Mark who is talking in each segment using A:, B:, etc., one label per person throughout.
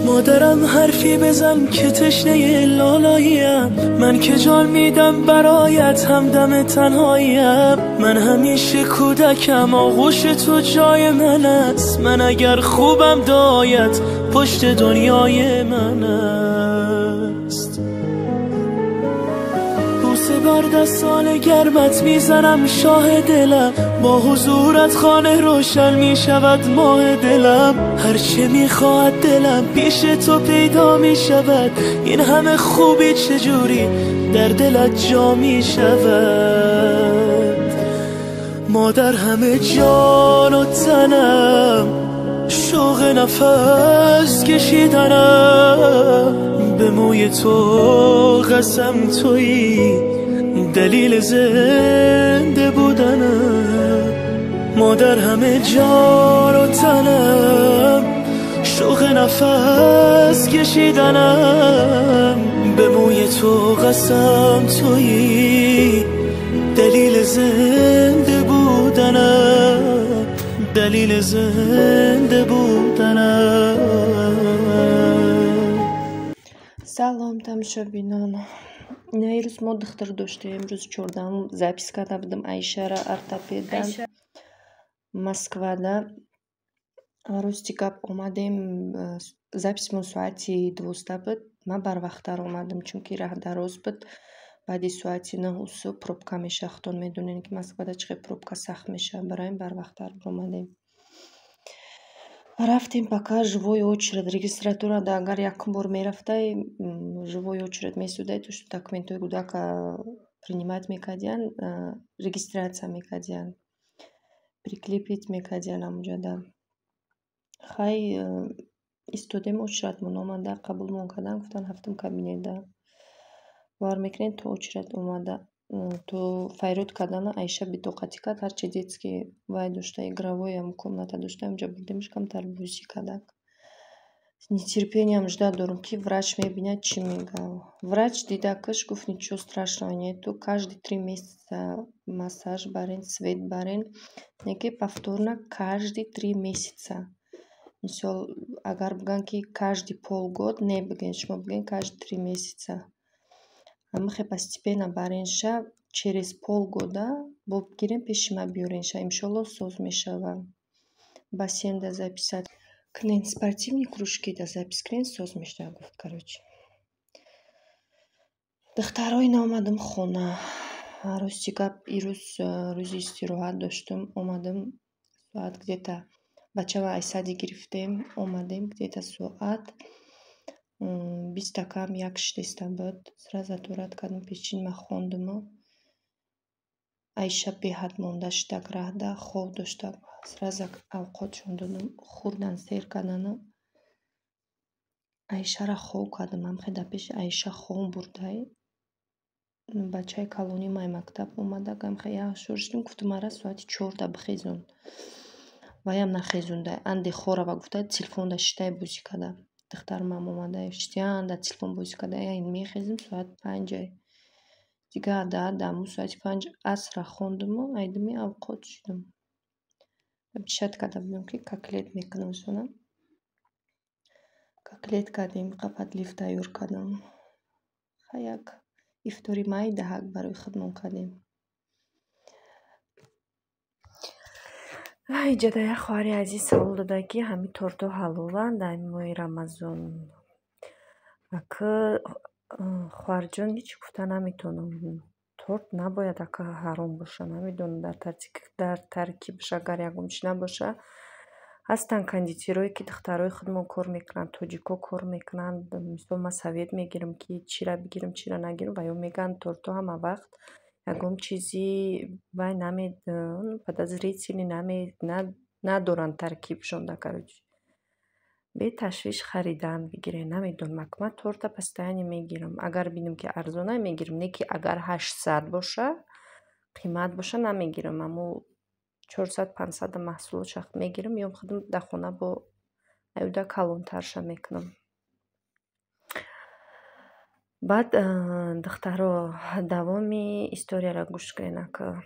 A: مادرم حرفی بزن که تشنه لالاییم، من که جان میدم برایت همدم تنهاییم، من همیشه کودکم آغوش تو جای من است، من اگر خوبم دایت پشت دنیای من است. بوسه بر دستان گرمت میزنم شاه دلم، با حضورت خانه روشن میشود ماه دلم، هرچه میخواهد دلم پیش تو پیدا میشود، این همه خوبی چجوری در دلت جا میشود. مادر همه جان و تنم، شوق نفس کشیدنم، به موی تو قسم تویی دلیل زنده بودنم. مادر همه جان و تنم، شوق نفس کشیدنم، به موی تو قسم تویی دلیل زنده بودنم، دلیل زنده بودنم.
B: Салом, тамошобинон. Ина ирӯз мо духтур доштем. Рӯзи 14-ум запись карда будам Айшара ортопеда Москвада. Рости гап омадем, записмон соати 12 буд. Ман барвақттар омадам, чунки раҳ дароз буд. Баъди соати 9 пробка мешавад. Худтон медонед, ки Москвада чӣ қадр пробка сахт мешавад. Барои ҳамин барвақттар омадем. Рафтем пока живой очередь. Регистратурада агар якум бор мерафтай, живой очередь месудай, то что документҳои кӯдака принимать мекардиянд, регистрация мекардиянд, прикрепить мекардиянд ҳамонҷода. Хай, истодем, очередмон омада, қабулмон карданд, гуфтанд ҳафтум кабинетда. Бовар мекунед, то очередь омада, то файрод кардана Айша бетоқатӣ кард, ҳарчи детский вай дошта, игровой комната дошта, ҳамонҷа бурдемш, камтар бозӣ кардак. С нетерпением ждать дорам, ки врач мебинад, чӣ мегӯяд. Врач дида киш, гуфт ничего страшного нету, каждые 3 месяца массаж барен, свет барен, не ки повторно каждые 3 месяца. Мисол, агар бигӯянд, ки каждый полгод, не бигӯед, шумо бигӯед каждые 3 месяца. Ҳамихе постепенно баренша, через полгода бо бигирем, пеши ман биёренша, иншолло соз мешавад. Бассейнда записать кунед, спортивный кружкида запись кунед, соз мешавад, гуфт, короче. Духтаро, ина омадам хона. Рости гап, ирӯз рӯзи истироҳат доштум, омадам соат где-то бачаро аз садик гирифтем, омадем где-то соат 12:45 шидеста буд. Сразу торат кардам, печинма хондуму. Айша беҳад монда шидак раҳда, хоб дошта. Сразу авқотшон додам, хӯрдан, сер кардану Айшаро хоб кардам. Ҳамхе дар пеши Айша хоб бурдай. Бачаи калоним ай мактаб омада, ҳамхе як шур шудем, гуфтам мара соати 4-да бихезон. Ваям нахезонда. Анде хорава гуфта, телефонда шитай бозӣ карда. Духтармам омада, шитян дар телефон бозӣ карда. Яъне мехезем соати 5-ай. Дигар даъ соати 5 асра хондуму айдими авқот шудам. Обещать карда будам, ки котлет мекунам сона. Котлет кардем, подлив тайёр кардам. Ха, як ифтори майдаҳак барои худмон кардем. Иҷода як хоҳари азиз савол дода, ки ҳамин тортҳо ҳалоланд дар моҳи Рамазон. Ака, хоҳарҷон, ҳеҷ гуфта наметавонам. Торт набояд, ака, ҳаром боша. Намедонам, дар таркибаш агар ягон чиз набоша. Ҳастанд кондитерое, ки духтарои худмон кор мекунанд, тоҷикҳо кор мекунанд. Мисол, ман совет мегирам, ки чира бигирам, чира нагирам, ва ё мегӯянд, тортҳо ҳама вақт ягон чизи вай наме подозрительный надоранд таркибшонда, короче. Беташвиш харидан бигиред. Намедонам, ака, ман торта постоянно мегирам. Агар бинам, ки арзона, мегирам, не ки агар 800 боша, қимат боша, намегирам. Аммо 400, 500 маҳсулотша мегирам, меём, худам дар хона бо аюда калонтарша мекунам. Баъд, духтаро, давоми историяро гӯш кунед, ака.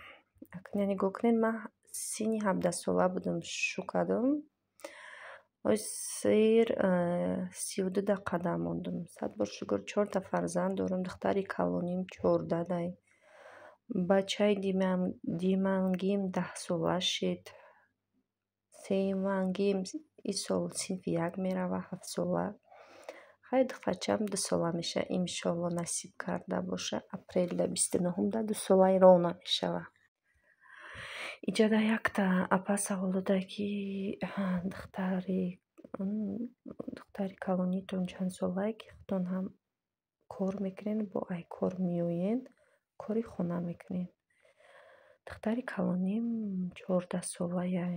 B: Нигоҳ кунед, ман синни 17-сола будам, шу кардам. Ҳозир 32 қадам мондум. 100 бор шукр, чорта фарзанд дорам. Духтари калоним 14-дай. Бачаи димангим 10-сола шид. Сеюмангим ин сол синфи як мерава, 7-сола. Хай, духтарчаам 2-сола мешавад. Иншолло, насиб карда боша, апрелда 29-умда 2-солаи ровно мешавад. Иҷода якта апа савол дода, ки духтари калонитон чанд солае, ки худтон ҳам кор мекунед, бо ай кор меоед, кори хона мекунед. Духтари калоним 14-солая.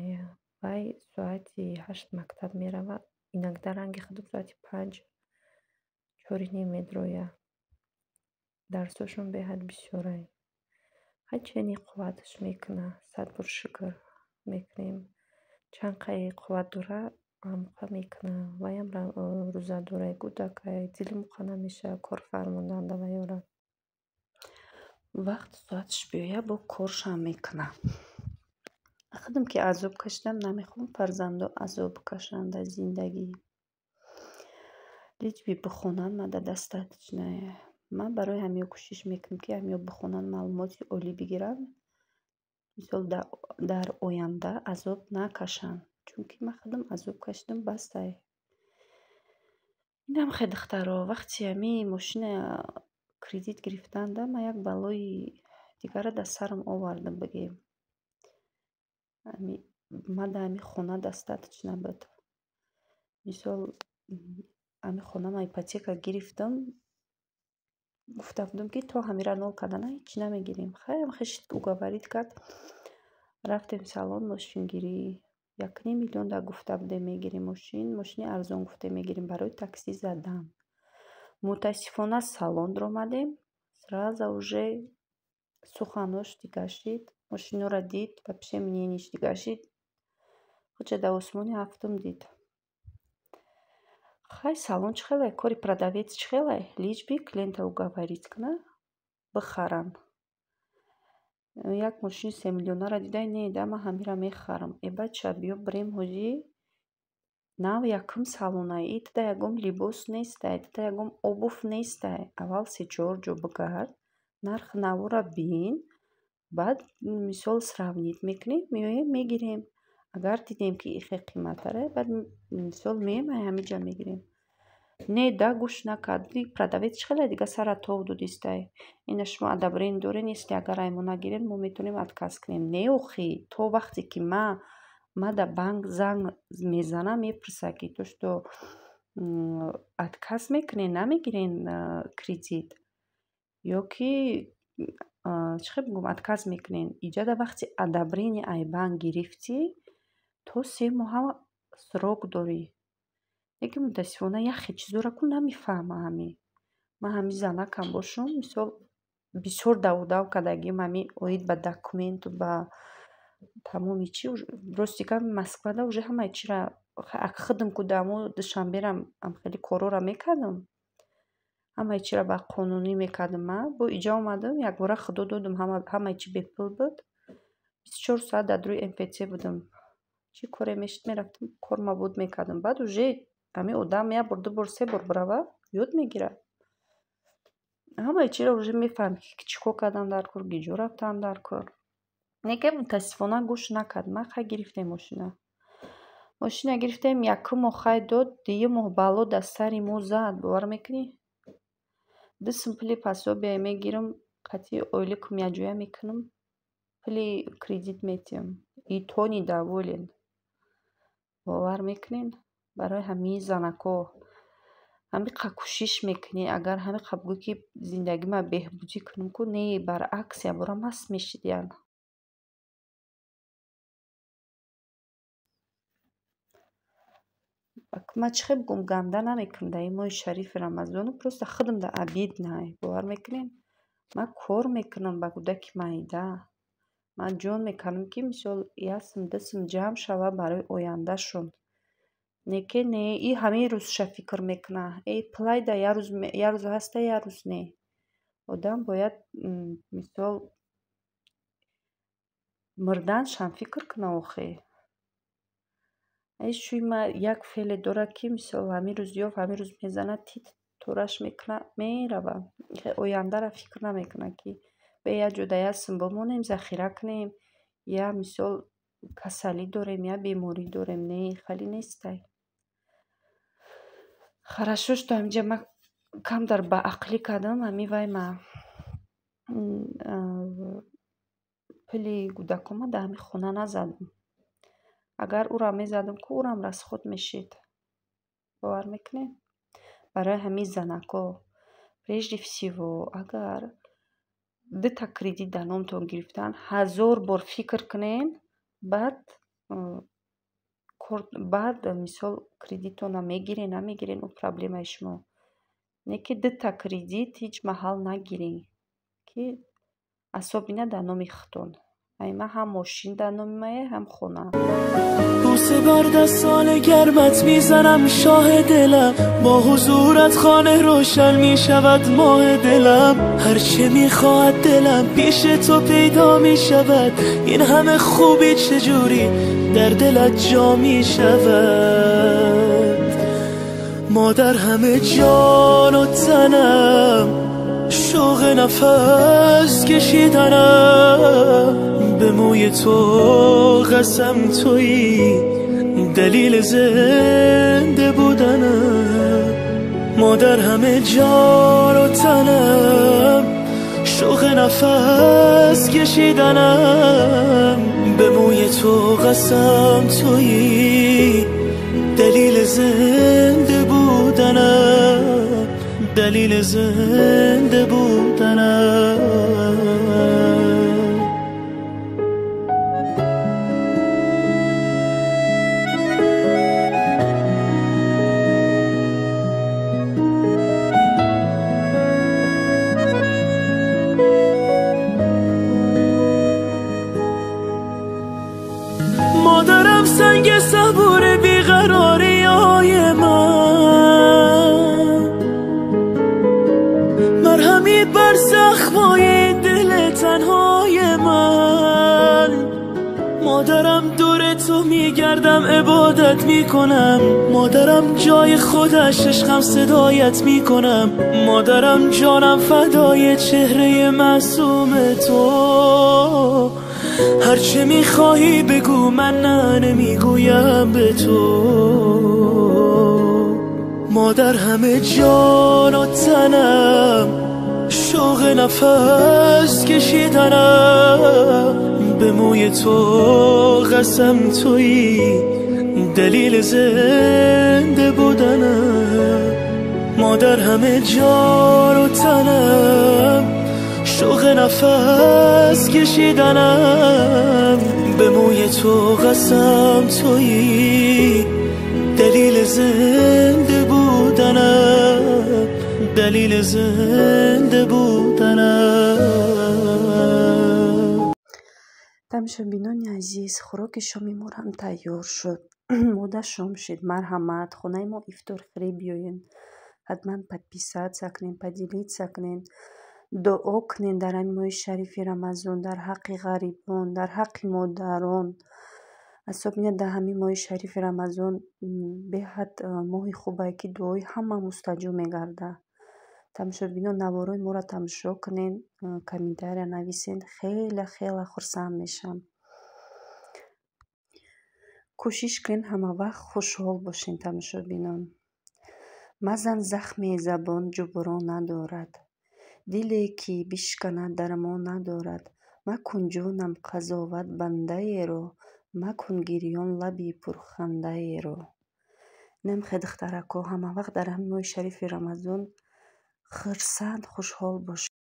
B: Вай соати 8 мактаб меравад. Иногда ранги худам соати 5, 4:30 медрояд. Дарсошон беҳад бисёрай. Хай, чени қувваташ мекуна, 100 бор шукр, мекунем. Чанд қай қувват дора, ҳамқа мекуна. Ваям рӯзадорай, кӯдакай, дили муқа намешавад кор фармонанда вайёра. Вақту соаташ биёяд, бо коршам мекуна. Худам ки азоб кашидам, намехоҳам фарзандо азоб кашанд дар зиндагӣ. Лишь бы бихонанд, мада достаточно. Ман барои ҳамиё кӯшиш мекунам, ки ҳамиё бихонанд, маълумоти олӣ бигиранд. Мисол, дар оянда азоб накашанд. Чунки ман худам азоб кашидам, бастай. Инам хе, духтаро, вақти ҳами мошина кредит гирифтанда ман як балои дигарро дар сарам овардам, бигем. Ман дар ҳами хона достаточно буд. Мисол, ҳами хона ман ипотека гирифтам, гуфта будам, ки то ҳамира нол кардана ҳеҷ намегирем. Хай, ҳам хешт уговорить кард. Рафтем салон мошингирӣ. 1,5 миллион да гуфта будем мегирем мошин, мошини арзон гуфтем мегирем барои таксӣ задан. Мутаассифона, салон даромадем, сразу уже суханош дигар шид, мошинҳоро дид, вообще мнение ш дигар шид. Худша дар осмони ҳафтум дид. Хай, салон чӣ хелай, кори продавец чӣ хелай? Лишь бы клиента уговорить куна, бихаранд. Як мошини 3 миллионаро дидай, не да, ман ҳамира мехарам. Э, бача, биё бирем, ҳозӣ нав якум салонай, итда ягон либос нестай, итда ягон обувь нестай. Аввал се-чор ҷо бигард, нархи навора бин, баъд мисол сравнить мекунем, меоем, мегирем. Агар дидем, ки ихе қиматтаре, баъд мисол меоем, ай ҳамиҷа мегирем. Не да, гӯш накард. Продавец чӣ хеле дига сара тов додистай. Ина шумо одобрение дорен, если агар ай мо нагирем, мо метавонем отказ кунем. Не, охи, то вақте ки ма дар банк занг мезанам, мепурсад, ки то что отказ мекунен, намегирен кредит ё ки чӣ хел бигӯям, отказ мекунен. Иҷода вақти одобрение ай банк гирифтӣ, то 3 моҳа срок дорӣ. Лекин мутаассифона яхе чизоро ку намефаҳмам ҳами. Ман ҳами занакам бошум, мисол, бисёр даву-дав кардагим ҳами оид ба документу ба тамоми чи. Рости гап, Москвада уже ҳамаи чиро худам ку дамо Душанберам хеле корҳоро мекардам. Ҳамаи чиро ба қонунӣ мекардам ман. Бо иҷа омадам, якбора худо додум, ҳамаи чи бепул буд. 24 соат дар рӯи МФЦ будам. Чӣ коре мешид, мерафтам, корма буд, мекардам. Баъд уже ҳамин одам як бор, ду бор, се бор биравад, ёд мегирад. Ҳамаи чиро уже мефаҳмӣ, ки чӣ кор кардан дар кор, киҷо рафтан дар кор. Лекин мутаассифона гӯш накард. Ман хай, гирифтем мошина. Мошина гирифтем, якум моҳ хай дод, дуюм моҳ бало дар сари мо зад, бовар мекунӣ? 2 сум пули пособие мегирам, қатъи ойликум якҷоя мекунам, пули кредит метиҳам. И то недоволен. Бовар мекунед? Барои ҳамин, занакҳо, ҳамиқа кӯшиш мекунӣ, агар ҳамиқа бигӯӣ, ки зиндагима беҳбудӣ кунам ку, не, баръакс, якбора маст мешидиян. Ман чӣ хел бигӯям, ганда намекунам дар ин моҳи шарифи Рамазону, просто худам да обидно, бовар мекунед? Ман кор мекунам ба кӯдаки майда. Ман ҷон мекунам, ки мисол як сум, ду сум ҷамъ шавад барои ояндашон. Не ки не, и ҳамин рӯзша фикр мекунад. Э, пулайда як рӯз ҳаста, як рӯз не. Одам бояд, мисол, мурданшам фикр кунад охе. Ай шӯи ма як феъле дорад, ки мисол ҳамин рӯз ёфт, ҳамин рӯз мезанад, тит тораш мекунад, мерава. Ояндаро фикр намекунад, ки бе як ҷо да як сум бимонем, захира кунем, я мисол касалӣ дорем, я беморӣ дорем. Не, хеле нестай. Хорошо, что ҳаминҷа ман камтар баақлӣ кардам, ҳамин вай ма пули кӯдакома дар ҳамин хона назадам. Агар ӯро мезадам, ку ӯрам расход мешид. Бовар мекунед? Барои ҳамин занако, прежде всего, агар дута кредит дар номтон гирифтан, 1000 бор фикр кунед, баъд мисол кредитона мегирен, намегирен, ӯ проблемаи шумо. Не ки дута кредит ҳеҷ маҳал нагирен, ки особенно дар номи худтон. Ай ман ҳам мошин дар номи мае, ҳам хона.
A: بوسه بر دستان گرمت میزنم شاه دلم، با حضورت خانه روشن میشود ماه دلم. هرچه میخواهد دلم پیش تو پیدا میشود، این همه خوبی چجوری در دلت جا میشود. مادر همه جان و تنم، شوق نفس کشیدنم، به موی تو قسم تویی دلیل زنده بودنم. مادر همه جان و تنم، شوق نفس کشیدنم، به موی تو قسم تویی دلیل زنده بودنم، دلیل زنده بودنم. مادرم سنگ صبور بیقراری های من، مرهمی بر زخمای دل تنهای من. مادرم دور تو میگردم عبادت میکنم، مادرم جای خودش عشقم صدایت میکنم، مادرم جانم فدای چهره معصوم تو. هرچه میخواهی بگو، من نه نمیگویم به تو. مادر همه جان و تنم، شوق نفس کشیدنم، به موی تو قسم تویی دلیل زنده بودنم. مادر همه جان و تنم، شوق نفس کشیدنم، به موی تو قسم تویی دلیل زنده بودنم، دلیل زنده بودنم.
B: Тамошобинони азиз, хӯроки шоми мо ҳам тайёр шуд. Мода шом шид. Марҳамат, хонаи мо ифторхӯрӣ биёед. Ҳатман подписаться кунед, поделиться кунед, дуо кунед дар ҳамин моҳи шарифи Рамазон, дар ҳаққи ғарибон, дар ҳаққи модарон. Особенно дар ҳамин моҳи шарифи Рамазон беҳад моҳи хубае, ки дуои ҳама мустаҷоб мегардад. Тамошобинон, наворои моро тамошо кунед, комментария нависед, хеле хеле хурсанд мешавам. Кӯшиш кунед ҳама вақт хушҳол бошед, тамошобинон. Мазан захми забон ҷуброн надорад, диле ки бишканад дармон надорад. Макун ҷонам қазоват бандаеро, макун гирён лаби пурхандаеро. Намхе духтарако, ҳама вақт дар ҳамин моҳи шарифи Рамазон хурсанд, хушҳол бошед.